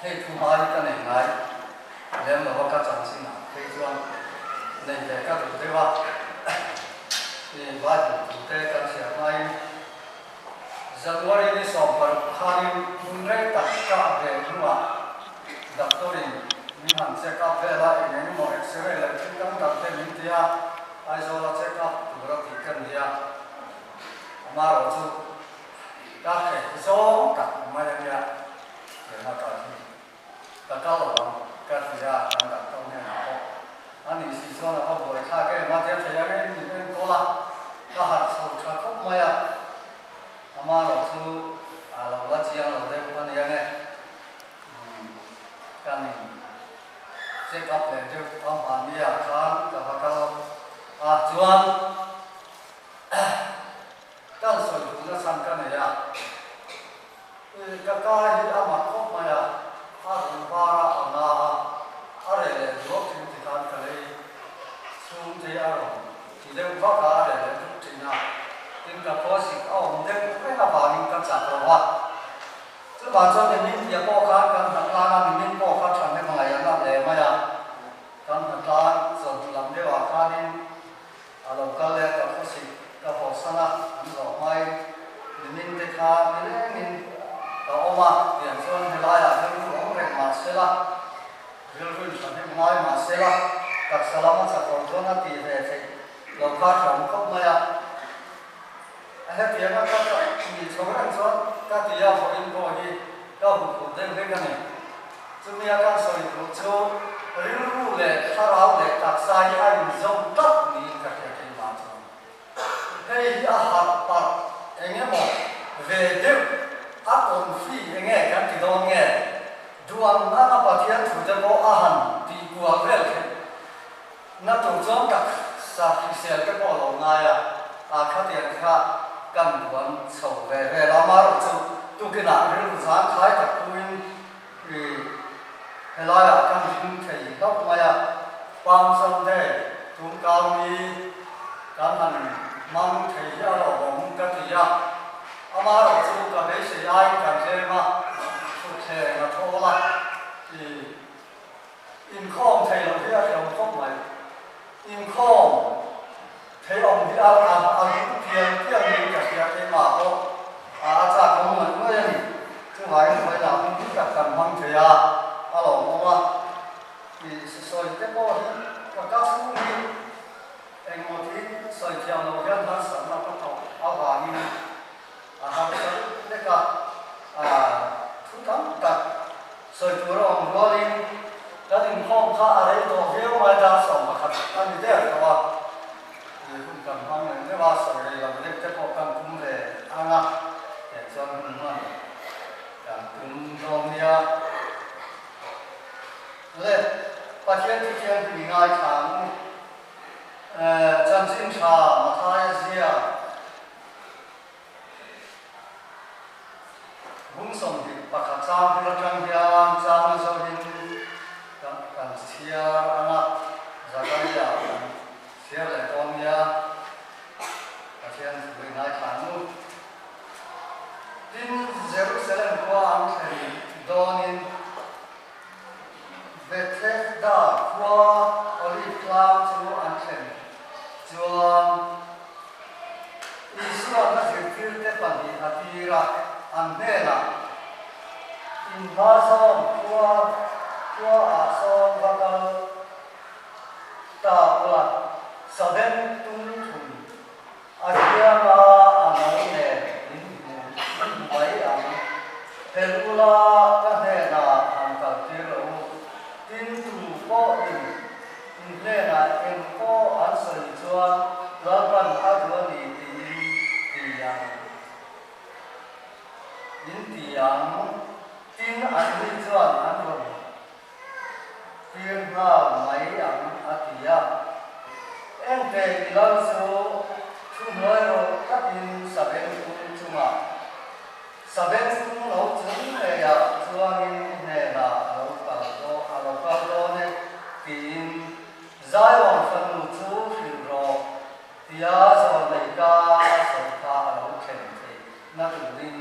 Hei thu hma hi ka nei ngai lem lo a, ka chanchin ah phei chuan nei ve ka duh deuh a, i Bible thu te kan chhiar hmain January ni 16 khanin hmun rei tak ka ve hnuah doctor in min han check up vel a, eng eng emaw x-ray leh thil dang dang te min ti a, Aizawl a check up tur a tih ka ni a, amaherawh chu ka hreh zawng tak mai a nia. Tiang a kal hi ka kal lo ang ka ti a, kan doctor hnenah pawh a nih si chuan a va buai thlak em a tia thei angin min enkawl a, ka harh chho tha khawp mai a, amaherawh chu a lo la chiang lo deuh a nia nge kan in check up leh deuh a hmahni ah khan ka va kal a chuan kan sawi duhna chhan ka nei a. Ka ka hi a mak khawp mai a, a run var a a na a, a reh leh duak thin ti khan ka lei chhung te a rawn ti deuh vak a, a reh leh dup thin a, tin ka khawsik a awm deuh reng avangin ka chak lo a. Chuvang chuan nimin tia pawh khan kan hnatlang a, nimin pawh kha thahnem ngaih a nat leh mai a, kan hnatlang chawhnu lam deuhah khanin A lo kal leh ka khawsik ka hawsan a, an zawh hmain nimin te kha nilengin ka awm a, tiang chuan helaiah rilru awm reng mah sela, rilru inthahnem ngai mah sela, taksa lama chak lo chuan a tih ve theih lo kha hreawm khawp mai a. A hetianga ka nih chho reng chuan ka ti a, vawiin pawh hi ka huphurh deuh hlek a ni. Chumi a kan sawi duh chu rilru leh thlarau leh taksa hi a inzawm tlat niin ka hria keimah chuan. Hei hi a harh parh eng emaw ve deuh a confi enge kan ti dawn nge? Duan anga Pathian thute pawh a han tih kual vel theih na tur chuan taksa hrisel te pawh a lo ngai a, a khatiang kha kan duan chho ve vel a, amaherawhchu tukinah rilru zangkhai tak tuin i helaiah kan hlim thei hlauh mai a, Palm Sunday tum kau ni kan han hmang thei hi a lawmawm ka ti a, amaherawhchu ka beisei aiin kan tlem a, thutthleng a thawl a, i. Inkhawm thei loh hi a hrehawm khawp mai. Inkhawm thei awm hi a a a hlu pial pial niin ka hria keimah pawh a a chak awm ngawih ngawih a ni. Chuvangin vawilah hun hlu tak kan hmang thei a, a lawmawm a. I sawi te pawh hi ka ka chhung hi engmaw thi sawi thiam loh hian harsatna ka thawk avangin a harsa lek lek a, a thu tam tak sawi tur a awm rualin kan inkhawm kha a rei tawh viau mai ta, 11 a ni der tawh a, tih hun kan hmang leh deuh a, sawi rei lo deuh te pawh kan tum ve ang a, tiang chuan hun hman kan tum dawn nia. Le, Pathian thuthiang hi mi ngaithla ang u. Chanchin tha Mathaia zia. Bung 21 chang bul atang hian chang zawhin kan chhiar ang a, Zakaria kan chhiar leh dawn nia, Pathian thu i ngaithla ang u. Tin, Jerusalem khua an thlen dawnin Bethesda khua Olive tlang chu an thlen chuan, Isua'n a zirtirte pahnih a tir a, an hnenah, In hma zawn khua khuaah sawn va kal ta ula, Saben tum thum a hianga a no nen in hmu in hmu mai ang. Phel ula ka hnenah han kaltir lo u, tin tu pawhin In hnenah eng pawh an sawi chuan Lalpan a duh a ni tiin ti ang. In ti ang. Tin anni chuan an rawn tir nghal mai ang a ti a. Ente i lal chu thu hnuai rawh takin Sabengtung chungah Sabengtung lo chung ngeiah chuanin i hnenah a lo kal dawn a lo kal dawn e tiin Zion fanu chu hrilh rawh tia zawlnei ka sawi kha a lo thlen theih na turin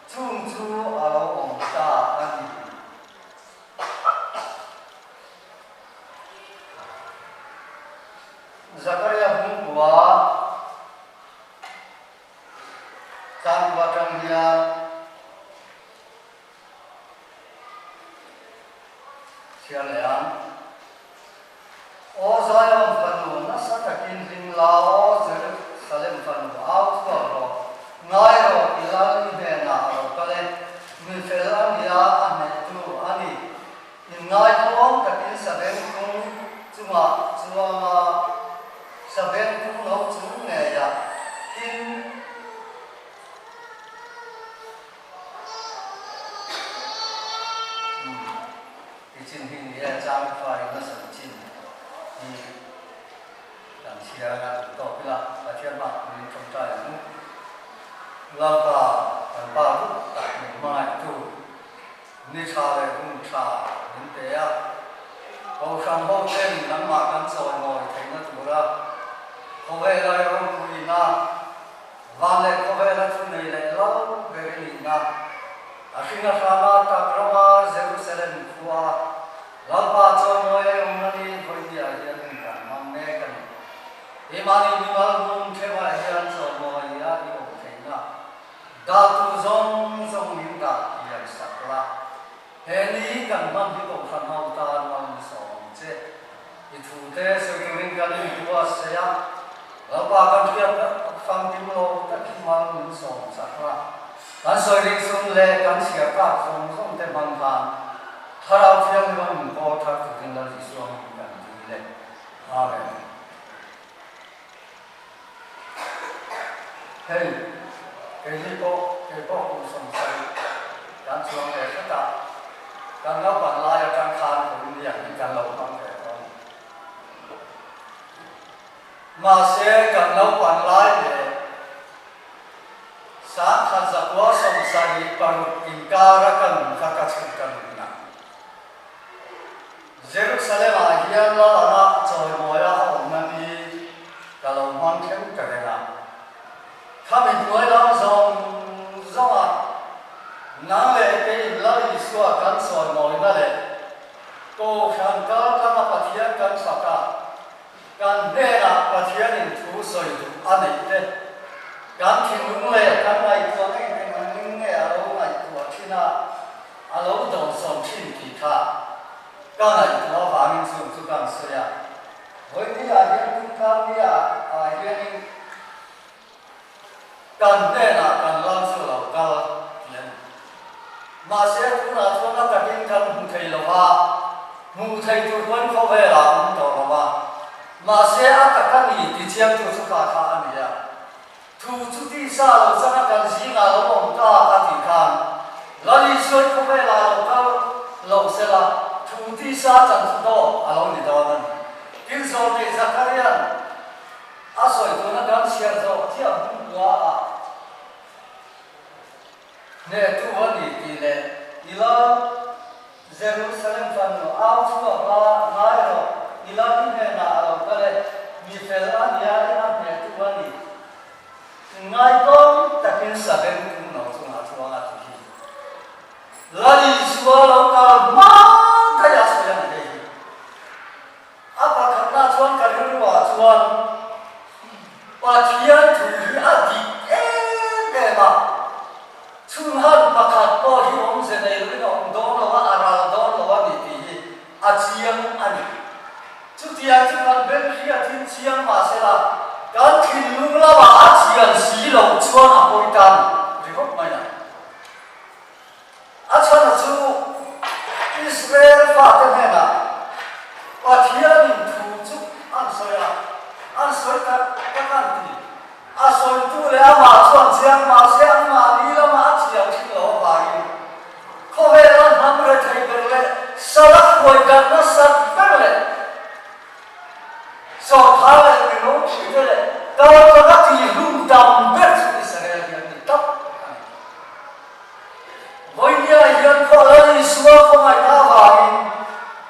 chung chu a lo awm ta a ni. Zakaria bungkua changkua atang hian chhiar leh ang. Aw Zion fanu, nasa takin hlim la, aw Jerusalem fanu, au chhuak rawh, ngai rawh, i lal i hnenah a lo kal e, mi fel a nia, a hnehtu a ni. Inngaihawm takin sabengtung chungah chuang a, sabengtung lo chung ngeiah tin. I chin hi ni e, chang fa in nasa i chin hi kan chhiar anga duh tawk ila, Pathian hmah min tawngtai ang u. Lalpa kan pa duh tak min hmangaihtu ni tha leh hun tha min pe a, Kohhran ho ten nangmah kan chawimawi theihna tura khawvel ai ropuina, Van leh khawvela thu nei leh lo ber i nihna, a hring a hrama tak rama Jerusalem khua Lalpa chawimawi ei awmna ni vawinia hian in kan hmang mek a ni. Keimahni mimal hmun theuhah hian chawimawi a i awm theihna daltu zawng zawng min dah hian sak la. He ni kan hman hi Kohhran ho tan malsawm che. I thute sawi turin kan inhua sei a, Lalpa kan hriat famkim lo takin mal min sawm chak a, kan sawi ring sum leh kan chhiar tak zawng zawng te hmang khan Thlarau Thianghlim a min kawl thar turin Lal Isua hming kan dil e. Amen. Hei, keini pawh, kei pawh kum 70 kan chuang ve hret a, kan naupan lai atang khan kum lian hi kan lo hmang ve tawh a ni. Mahse, kan naupan lai leh 1976 inkara ka nun kha ka chhun ka nun a. Jerusalem-ah hian lal anga chawimawia a awmna ni ka lo hmang theuh ta reng a. Khami hnuai lam zawng zawnga nang leh keiin Lal Isua kan chawimawina leh Kohhran kal tlanga Pathian kan fak a, kan hnenah Pathianin thu sawi duh a neih te, kan thinlung leh kan ngaihtuahna in eng ang nge a lo ngaihtuah thin a, A lo dawnsawn thin tih kha ka ngaihtuah avangin chung chu ka han sawi a. Vawinia hian Kumtlangia ah hianin kan hnenah kan lal chu a lo kal tih a ni. Mahse tunah chuan a takin kan hmu thei lo va, hmuh thei tur pawn khawvelah a awm tawh lo va. Mahse a tak a ni ti chiangtu chu kha kha a ni a. Thu chu tisa lo changa kan zingah lo awm ta a tih khan Lal Isuai khawvelah lo kal lo sela thu tisa chan chu dawt a lo ni dawn a ni. Tin zawrnei Zakarian a sawi tuna kan chhiar zawh chiah hmun kua ah hnehtu a ni tih leh i lal Jerusalem fanu au chhuak la ngai rawh, i lal i hnenah a lo kal e, mi fel a nia i a hnehtu a ni. Ngaitawm takin Sabeng tum lo chungah chuan a ti hi. Lal Isua lo kal hma daih a sawi a ni hei hi. A pakhatna chuan ka rilruah chuan Pathian thu hi a dik em em a, chhunhan pakhat pawh hi awmze nei loin a awm dawn lo a, a ral dawn lo a ni tih hi a chiang a ni. Chutiang chu kan beng hriathin chiang mah sela, kan thinlung lamah a chian si loh chuan a pawi tan ringawt mai a. A chhan chu Israel fate hnenah Pathianin thu chu an sawi a, an sawi tak tak an ti. A sawitu leh amah chuan chiang mahse anmahni lamah a chiang thin lo avangin khawvela hnam rethei ber leh sala hruai darh nasat ber leh Sawrkhar leh miropui te leh kaltlang a tihhlum tam ber chu Israel hi an ni tlat a ni. Vawinia hian khaw Lal Isua khawngaihna avangin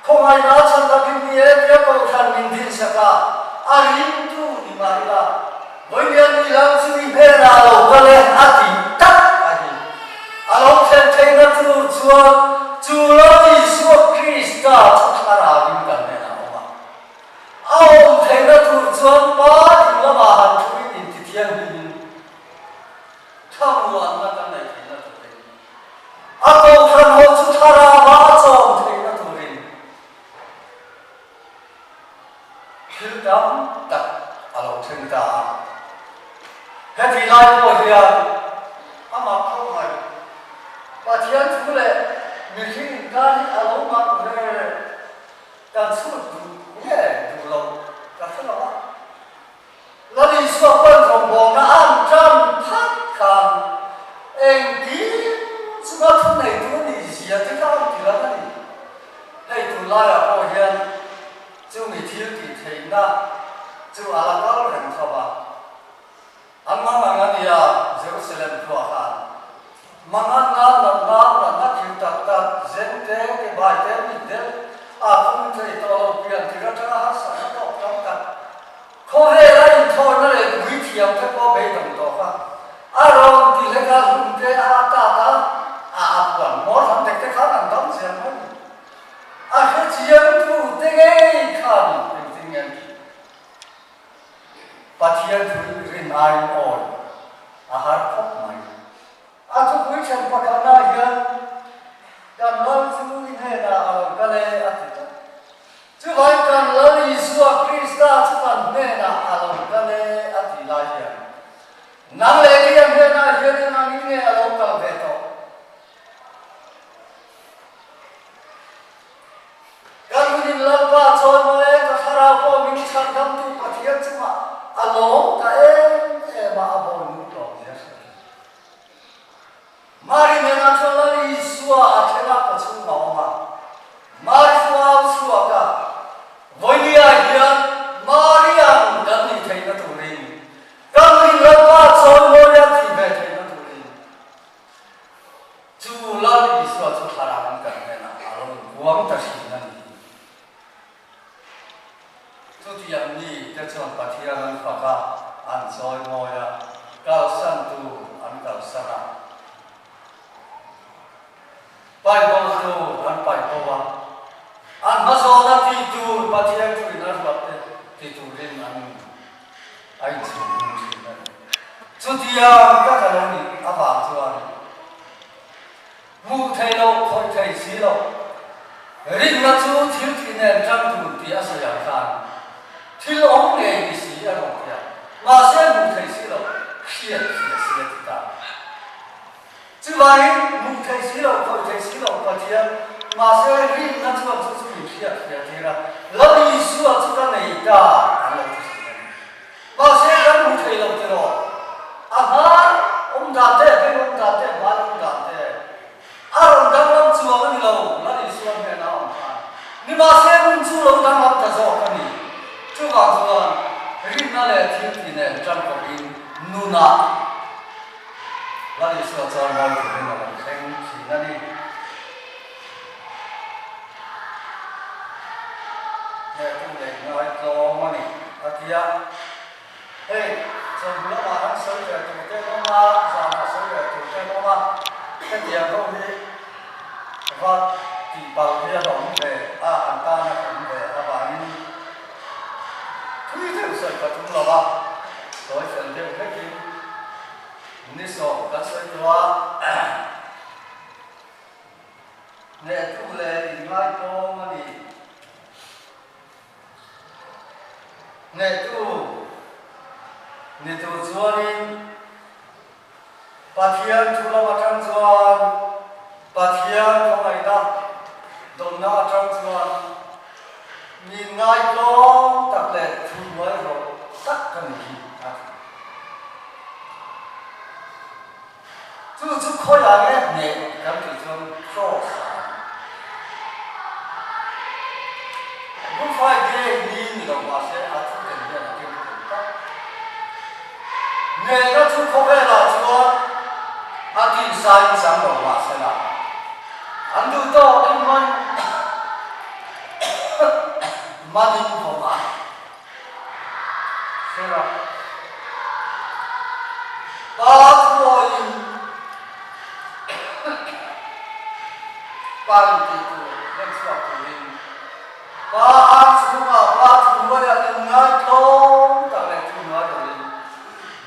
khawngaihna chhan takin ni e tia Kohhran min dinsak a, a ringtu ni mah ila, Vawinia ni lam chu i hnenah lo kal e a ti tak a ni. A lo thlen theihna tur chuan chu Lal Isua Krista chu thlarauin kan hnenah a awm a. A awm theihna tur chuan. Hetih lai pawh hian amah khawngaih Pathian thu leh mihring inkar hi a lo mak ve kan chhut duh nge duh lo ka hre lo a. Lal Isua pawn rawngbawlna an tan phat khan engkim chunga thu neitu a nih zia te kha an ti lang a ni. Hei tunlaiah pawh hian chumi thil tih theihna chu a la kal reng tho a. An mang ang a nia Jerusalem khua khan mangan na natna natna thil tak tak zen te ke bai te mit del a phung thei tawh lo pian tir atanga harsatna tawk tam tak khawvel a inthawina leh pui thiam te pawh beidawng tawh kha a rawn ti hlek a hlum te a tat a a a puan hmawr han tek te khan an dam chiang mai a hrechiang tu te ngei khan engtin nge an tih. Pathian thu rin aiin awi a har khawp mai. A thupui then pakhatna hian kan Lal chu i hnenah a lo kal e a ti tlat. Chuvangin kan Lal Isua Krista chu kan hnenah a lo kal e a tih lai hian nang leh kei a hnenah hian engangin nge a lo kal ve tawh? Kan hunin Lalpa chawi maw e, ka thlarau pawh min chhandamtu Pathian chungah a lawm ta em em a, a bawi nu tlawm zia hre thei. Mari hnenah chuan Lal Isua a thleng a, ka chhung a awm a. Mari chu a au chhuak a, Vawinia hian Marian kan nih theihna turin, kan hunin Lalpa chawi mawi a tih ve theihna turin, Chu Lal Isua chu thlarau an kan hnenah a lo inpuang ta thin a ni. Chutiang mi te chuan Pathian an fak a, an chawi mawi a, kalsantu an kalsan a, paibo tu an paibo a, an hmazawna ti tur Pathian thuin a ruat te ti turin an a inchhung hung thin a ni. Chutiang ka ka lo nih avang chuan hmuh thei loh, khawih thei si loh, rinna chu thil tih nen ṭang dun tih a sawi ang khan thil awm ngei ni si a rawn ti a, mahse hmuh thei si loh, hriat hria si a ti ta. Chuvangin hmuh thei si loh, khawih thei si loh Pathian, mahse rinna chuan chu chu min hriat hria tir a, Lal Isua chu ka nei ta an lo ti thin a ni. Mahse kan hmu thei lo tiraw? A hnar awm dan te, beng awm dan te, hmai awm dan te a rawn danglam chuang a ni lo, Lal Isua hnena awm khan. Nimahse nun chu lo danglam ta zawk a ni. Chuvang chuan rinna leh thiltih nen tangkawpin nunah Lal Isua chuan mawi turin a lo thleng thin a ni. Hnehtu leh ngai tlawm a ni, a ti a. Hei, chawlhnu lamah han sawi ve tur te an awm a, zanah sawi ve tur te an awm a, hetiang ho hi va tihpalh hi a lo awm ve a, an tana ka awm ve avangin thui deuh sawi ka tum lo a, sawi fel deuh hlekin ni sawm kan sawi tawh a. Hnehtu leh inngaitawm a ni. Hnehtu ni tur chuanin Pathian thu lam atang chuan Pathian khawngaihna dawnna atang chuan min ngaitlawm tak leh thu hnuai rawh tak ka ni hi a ti. Chu chu khawiah nge hneh kan tih chuan cross ah a ni. Good Friday ni ni lo mahse a thu ken hian a keng tel tak. Hnehna chu khawvelah chuan a tisa in chang lo mahse la an duh tawkin man manin vawm a. Sela. Pa thuawiin pa in tih tur hlen chhuak turin Pa an chhungah Pa thuhnuaiah inngaithlawm tak leh thuhnuai loin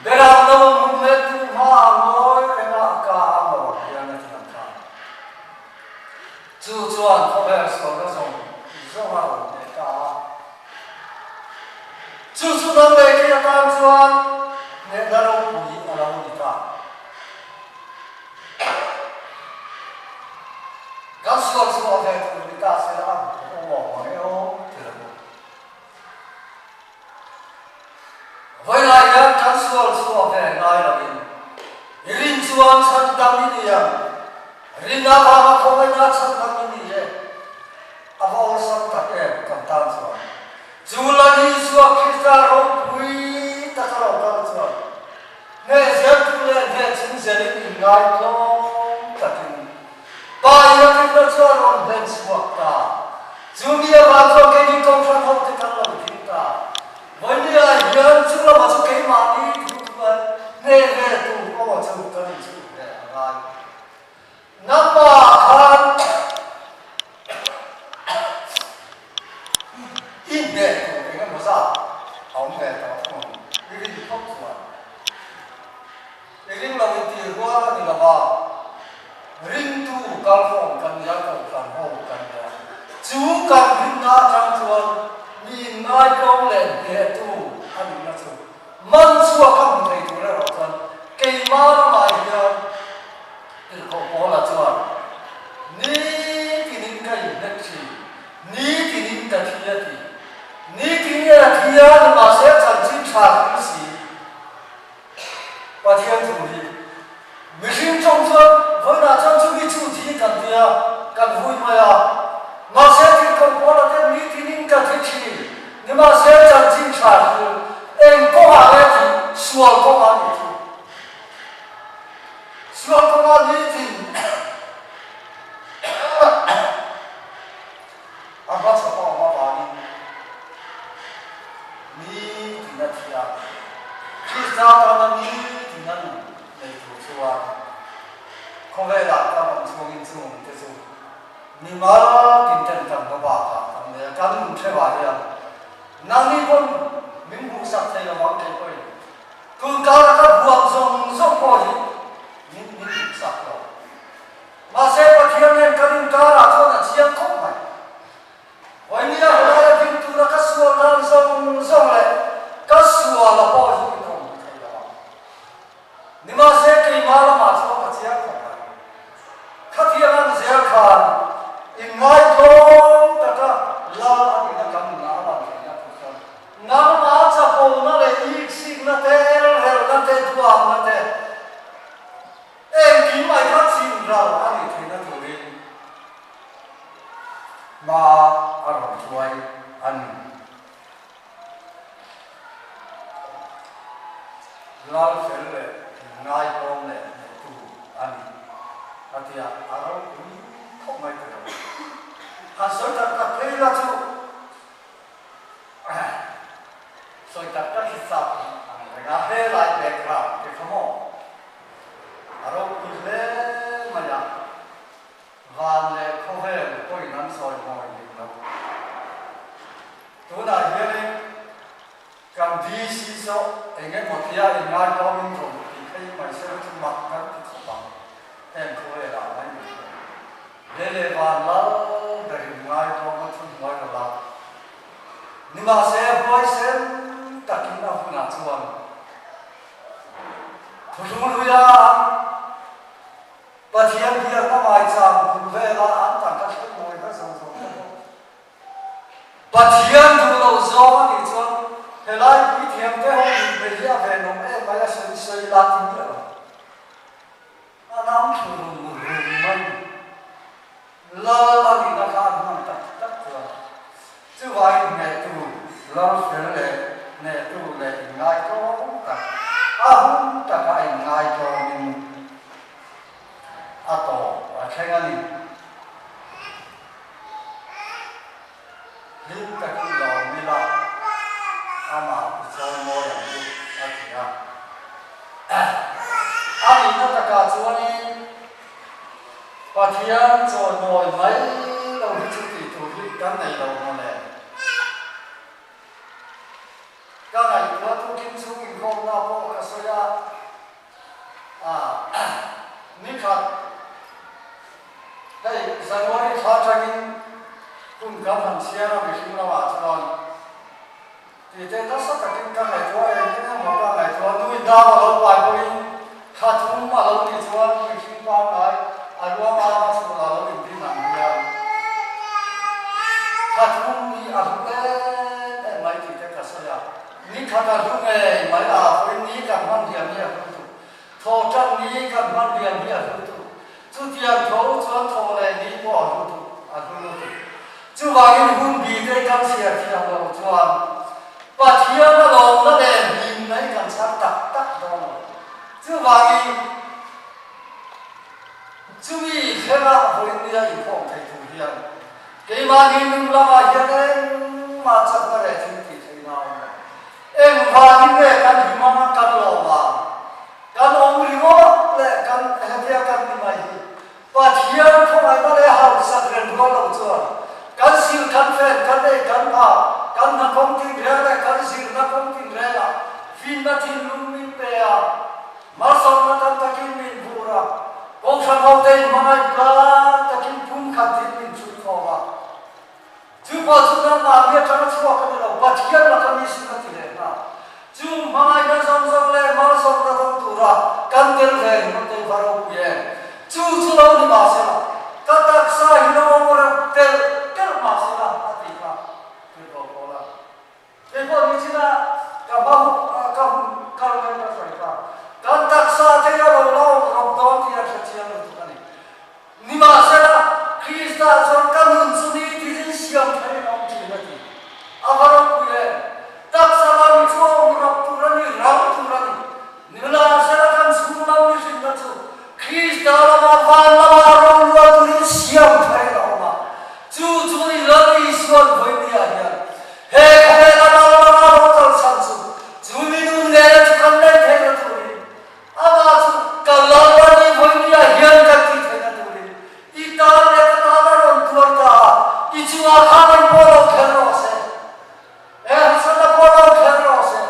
Beram lo hmu leh tu hmaah ngawi renga a ka a ngawr hian a ti ang kha. Chu chuan khawvel sualna zawng zawng a rawn hneh ta a. Chu chu dang leh khi atan chuan hnehna ropui a ni. sual chhuah ve tur ni ta se la a awm awm ang e aw ti lo u. Vawilah hian kan sual chhuah ve ngai loin i rin chuan chhan dang i ni ang, rin avanga khawngaihna chhan dang i ni e. A va awlsam tak em kan tan chuan. Chu Lal Isua Krista ropui taka lo kal chuan hneh zeltu leh hneh chung zelin inngai tlawm takin Pa Irakinna chu a rawn hlen chhuak ta. Chu mi avang chuan keini Kohhran hote kan lo ding ta. Vawinia hian chu lamah chu keimahni thu thuan hneh ve tur pawh chu kan inchhuk ve a ngai. Nangmah khan i hneh tur eng emaw zat a awm ve tawh thung i rin phawt chuan i ring lo intir rual a ni lo va, ringtu kalkhawm kan nia, kohhran ho kan nia. Chu kan rinna atang chuan mi inngaitawng leh hnehtu a nihna chu man chhuak a hmu thei tur erawh chuan keimah lamah hian Tirhkoh Paula chuan, Nitinin ka inhnek thin, nitinin ka thi a ti. Nitin nge a thi a, nimahse chanchin tha hrim si. Pathian thu hi mihring tawng chuan vawiinah chuan chumi chu thi kan ti a, kan vui mai a. Mahse Tirhkoh Paula ten nitinin ka thi thin, nimahse chanchin tha hrim eng kawngah nge thi, sual kawngah a ni chu. Sual kawngah nitin a hmachhawp a awm avangin nitin a thi a, Krista tana nitin a nun nei tur chuan khawvelah kan awm chhungin chung te chu mimal tinten kan hma bakah kan nei a, kan nun theuhah hian nangni pawn min hmuhsak thei lo ang kei pawhin Tun kara ka buak zawng zawng pawh hi min min duhsak lo. Mahse Pathian nen kan inkarah chuan a chiang khawp mai. Vawinia hnaia ding tura ka sual dan zawng zawng leh ka suala pawh hi min awm thei lo ang. Nimahse keimah lamah chuan ka chiang khawp mai. Khatiang ang zel khan inngaitawng taka lal a nihna kan nunah a lan theihna tur chuan Nangmah chapona leh iksikna te, elrelna te, duamna te, engkim mai kha chin ral a nih theihna turin hma a rawn hruai a ni. Lal fel leh ngaihawm leh hnehtu a ni a ti a, a ropui khawp mai ta lo. Han sawi tak tak phei la chu. Sawi tak tak hi chak ang reng a, helai background te kha maw a ropui hle mai a, van leh khawvel pawhin an sawi mawi dik lo. Tunah hianin kan DC saw eng emaw tia inngaitawmin rawn ti phei mai se chu mak kan ti khawp ang, heng khawvelah mai ni lo. Lei leh van lal berin ngai tlawm a thu hnuai lo la. Nimahse huaisen takin a hunah chuan Thuthlung hluia an Pathian biakna maicham bul vela an tangka thleng mawi kha zawng zawng te pawh Pathian duh loh zawng a nih chuan helai puithiam te ho mit mei hi a venawm em mai a sawi sawi la ti miah lo. A ram thu rum rum mai lal a nihna kha an hman tak tak chuan chuvangin hnehtu lal fel leh hnehtu leh inngaitawm tak a hun taka inngaitawmin a tawp a thleng a ni. Hlim takin lawm ila, amah i chawi mawi ang u, a ti a. A nihna takah chuanin Pathian chawi mawi mai lo hi chu tih tur hi kan nei lo maw le? Ka ngaihtuah tukin chhung inkhawmna pawh ka sawi a, nikhat Hei January thla atangin hun kan han chhiar a mihring lamah chuan tih te nasa takin ka ngaihtuah eng eng emaw ka ngaihtuah nui dam a lo pai pawhin thla thum a lo nih chuan mihring pangngai a ruang a chhul a lo inrin ang hian. thla thum hi a hlu em em mai tih te ka sawi a, ni khat a hlu ngei mai a, vawiin ni kan hman liam hi a hlu tuk, thaw tan ni kan hman liam hi a hlu tuk, chutiang tho chuan thaw leh ni pawh a hlu tuk, a hlu lutuk. Chuvangin hun bi te kan chhiar thiam loh chuan Pathian a lawmna leh hlimna hi kan chhar tak tak dawn lo. Chuvangin chumi thlenga vawiin nia inkhawm thei tur hian keimahni nun lamah hian engmah chakna leh thil tih theihna a awm lo. Engvangin nge kan hlim anga kan lawm ang? Kan awm ringawt leh kan hetia kan ni mai hi Pathian khawngaihna leh hausak reng rual lo chuan kan sil, kan fen, kan ei, kan pha, kan hna kawng tin reng leh kan zirna kawng tin rengah finna thinlung min pe a, malsawmna tam takin min vur a, Kohhran hote in hmangaih tlang takin pumkhat in min chhut khawm a. Chu pawh chu nangmah mi atanga chhuak a ni lo, Pathian laka mi sin a ti leh hna. Chu hmangaihna zawng zawng leh malsawmna dawng tura kan tel ve ringawt te va ropui em? Chu chu lo ni mah sela, ka taksa hi lo awm reuh telh telh mah sela a ti kha tirhkoh pawl a. Kei pawh ni chin a ka hma hun ka hun kal mai ka sawi kha, kan taksa te hi a lo la awm rawp dawn tih a hre chiang lutuk a ni. Nimahsela, Krista chuan ka nun chu ni tiin siam theiin a awm thin a ti. A va ropui em! Taksa lam chu a awm rap tur a ni, ram tur a ni. Nimahsela, kan chhung lam mihrinna chu Krista lama van lama rorua turin siam theiin a awm a. Chu chu ni Lal Isuan vawinia hian he khawvela ral lama ro kal chhan chu, chu mi nun nena chu kan nei theihna turin Amah chu ka lal a ni vawinia hian kan tih theihna turin i tan leh ka tan a rawn tuar ta a, i chungah khan eng pawh lo kher rawh se, he harsatna pawh lo kher rawh se,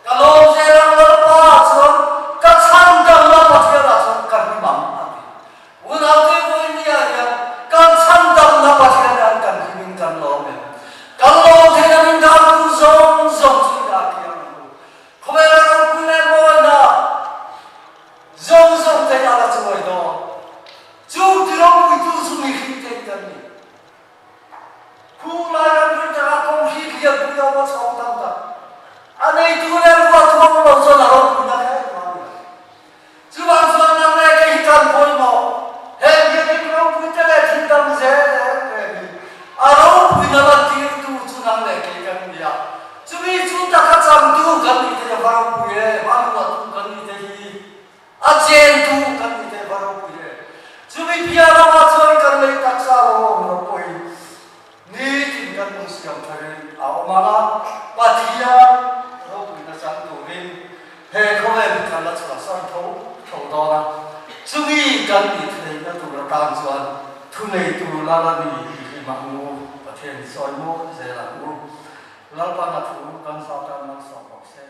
ka lawm zel ang Lalpa ah chuan ka chhan damna Pathian ah chuan ka hlim ang a ti. Unaute vawinia hian kan chhan damna Pathian hian kan hlimin kan lawm em? Kan lawm theihna min dangtu zawng zawng chu i dah thiang ang u. Khawvela ropui leh mawina zawng zawng te a la chawi dawn. Chung ti ropuitu chu mihring te kan ni. Khu lai ram rin takah kawng hi lianpui a awm a chhawng tam tak. A neitu leh ruah thuam lo chuan a ropuina kher mai a ni. Chuvang chuan nang leh kei hi kan pawimawh. Heng biakinn ropui te leh thil dang zel reng hi a ropuina lantirtu chu nang leh kei kan ni a. Chumi chu taka changtu kan nih te hi a va ropui em, a luahtu kan nih te hi a chentu kan nih te hi a va ropui em. Chumi bia ramah chuan kan lei taksa lo awm lo pawhin Nitin kan nun siam tharin a awm ang a, Pathian ropuina chang turin he khawvel hi kan la chhuahsan tho tho dawn a, chumi kan tih theihna tur atan chuan thuneitu lal a ni tih hi mah ngu Pathian hi sawi mawi zel ang u. Lalpan a thu kan zat tan malsawm rawh se.